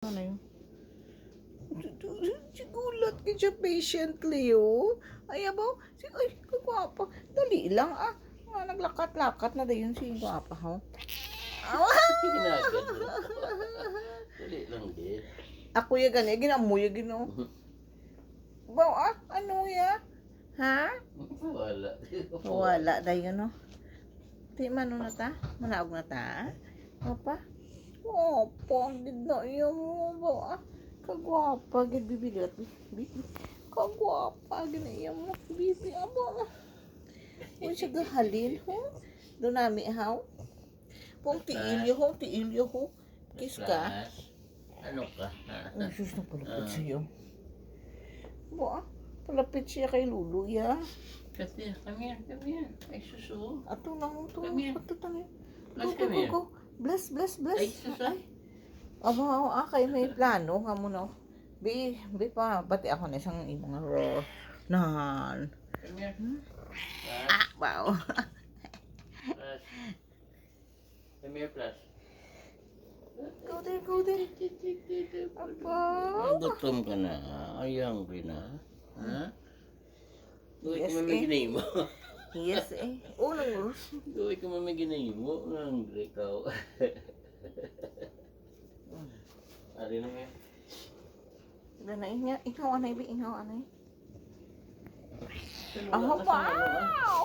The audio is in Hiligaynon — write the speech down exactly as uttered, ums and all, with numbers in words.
Ano na yun? Sigulat ka siya patiently, oh. Ay, abaw. Si, ay, kagwapa. Dali lang, ah. Nga, naglakat-lakat na dayon si gwapa, ho. Awa! Ginagad mo. Dali lang, di. Ako ya gani, ginamoy ya gino. Baw, ah, ano ya? Ha? Wala. Wala dayon, no? Di man, ano na ta? Manaog na ta? Apa? Opo, gid na iya mo, baw, ah. Kagwapa, gid, bibigat, bibi. Kagwapa, gid na iya mo, bibi, abo. Kung siya gahalin, ho? Doon nami, haw? Kung tiilyo, ho, tiilyo, ho. Kiss ka. Plus, ano ka? Ha? Ay, sus, napalapit siya. Ba, ah? Palapit siya kay Lulu, ya. Kasi, come here, come here. Ay, susu. Ato na mo to. Come here. Ato tayo. Plus, Go, go, come go, here. Go. Bless, bless, bless. Ay, susu. Aba, oh, ah, kay may plano nga mo, no? Bi, bi pa, pati ako na isang imong ro. Nan. Come here. Ah, wow. Plus. Come here, plus. Go there, go there. Apa? Gutom ka na. Are you hungry na? Ha? Uy, Yes, kung may eh. ginahimo. Yes, eh. Oh, nang Uy, kung may ginahimo, nga hungry ka. Ari na nga. Ganay niya. Ikaw, anay, bi. Ikaw, anay. Saan Oh, wala ka sa ano, ah? Wow!